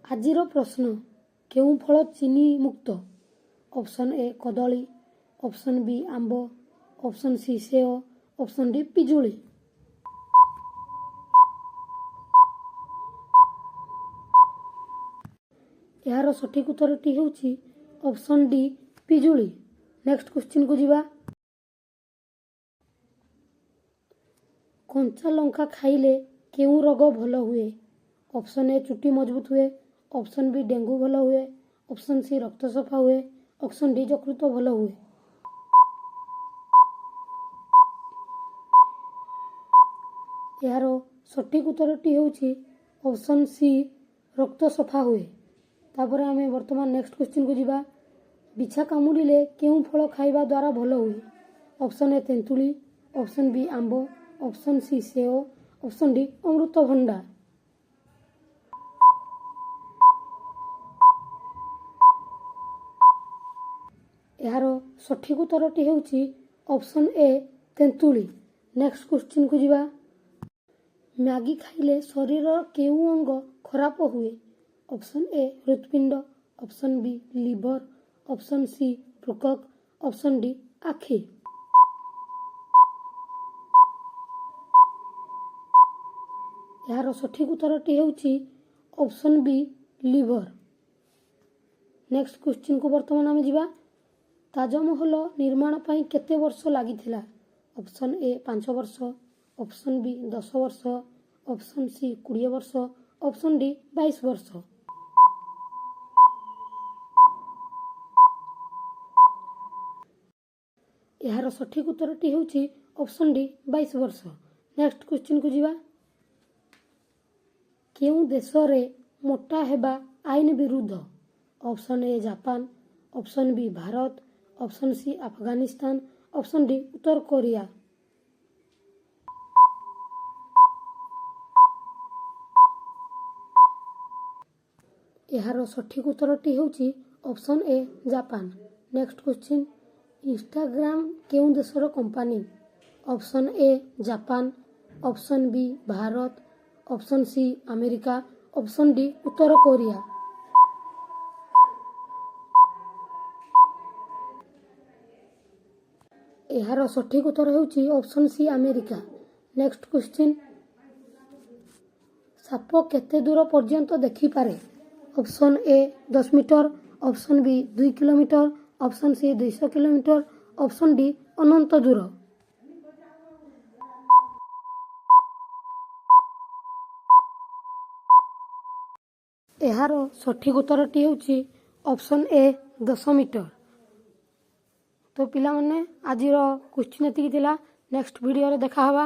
ଆଜିର ପ୍ରଶ୍ନ, କେଉଁ ଫଳ ଚିନି ମୁକ୍ତ? ଅପସନ୍ ଏ କଦଳୀ, ଅପସନ୍ ବି ଆମ୍ବ, ଅପସନ୍ ସି ସେଓ, ଅପସନ୍ ଡି ପିଜୁଳି। ଏହାର ସଠିକ୍ ଉତ୍ତରଟି ହେଉଛି ଅପସନ୍ ଡି ପିଜୁଳି। ନେକ୍ସଟ କ୍ୱେଶ୍ଚିନ୍କୁ ଯିବା। କଞ୍ଚା ଲଙ୍କା ଖାଇଲେ କେଉଁ ରୋଗ ଭଲ ହୁଏ? ଅପସନ୍ ଏ ଚୁଟି ମଜବୁତ ହୁଏ, ଅପସନ୍ ବି ଡେଙ୍ଗୁ ଭଲ ହୁଏ, ଅପସନ୍ ସି ରକ୍ତ ସଫା ହୁଏ, ଅପସନ୍ ଡି ଯକୃତ ଭଲ ହୁଏ। ଏହାର ସଠିକ୍ ଉତ୍ତରଟି ହେଉଛି ଅପସନ୍ ସି ରକ୍ତ ସଫା ହୁଏ। ତାପରେ ଆମେ ବର୍ତ୍ତମାନ ନେକ୍ସଟ କ୍ୱେଶ୍ଚିନ୍କୁ ଯିବା। ବିଛା କାମୁଡ଼ିଲେ କେଉଁ ଫଳ ଖାଇବା ଦ୍ୱାରା ଭଲ ହୁଏ? ଅପସନ୍ ଏ ତେନ୍ତୁଳି, ଅପସନ୍ ବି ଆମ୍ବ, ଅପସନ୍ ସି ସେଓ, ଅପସନ୍ ଡି ଅମୃତଭଣ୍ଡା। ଏହାର ସଠିକ୍ ଉତ୍ତରଟି ହେଉଛି ଅପସନ୍ ଏ ତେନ୍ତୁଳି। ନେକ୍ସଟ କ୍ୱେଶ୍ଚିନ୍କୁ ଯିବା। ମ୍ୟାଗି ଖାଇଲେ ଶରୀରର କେଉଁ ଅଙ୍ଗ ଖରାପ ହୁଏ? ଅପସନ୍ ଏ ହୃତ୍ପିଣ୍ଡ, option B liver, option C ବୃକକ୍, ଅପସନ୍ ଡି ଆଖି। ଏହାର ସଠିକ୍ ଉତ୍ତରଟି ହେଉଛି ଅପସନ୍ ବି ଲିଭର। ନେକ୍ସଟ କ୍ୱେଶ୍ଚିନ୍କୁ ବର୍ତ୍ତମାନ ଆମେ ଯିବା। ତାଜମହଲ ନିର୍ମାଣ ପାଇଁ କେତେ ବର୍ଷ ଲାଗିଥିଲା? ଅପସନ୍ ଏ 5 ବର୍ଷ, ଅପସନ୍ ବି 10 ବର୍ଷ, ଅପସନ୍ ସି 20 ବର୍ଷ, ଅପସନ୍ ଡି 22 ବର୍ଷ। ଏହାର ସଠିକ୍ ଉତ୍ତରଟି ହେଉଛି ଅପସନ୍ ଡି 22 ବର୍ଷ। ନେକ୍ସଟ କ୍ୱେଶ୍ଚିନ୍କୁ ଯିବା। କେଉଁ ଦେଶରେ ମୋଟା ହେବା ଆଇନ ବିରୁଦ୍ଧ? Option A Japan, option B Bharat, option C Afghanistan, option D Uttar Korea. ଏହାର ସଠିକ୍ ଉତ୍ତରଟି ହେଉଛି option A Japan. Next question, Instagram କେଉଁ ଦେଶର company? Option A Japan, option B Bharat, option C America, option D Uttar Korea. ଏହାର ସଠିକ୍ ଉତ୍ତର ହେଉଛି option C America. Next question, ସାପ କେତେ ଦୂର ପର୍ଯ୍ୟନ୍ତ ଦେଖିପାରେ? Option A 10 metre, option B 2 kilometre, option C 200 kilometre, option D ଅନନ୍ତ ଦୂର। ଏହାର ସଠିକ୍ ଉତ୍ତରଟି ହେଉଛି ଅପସନ୍ ଏ 10 ମିଟର। ତ ପିଲାମାନେ, ଆଜିର କ୍ୱେଶ୍ଚିନ୍ ଏତିକି ଥିଲା। ନେକ୍ସଟ ଭିଡ଼ିଓରେ ଦେଖା ହେବା।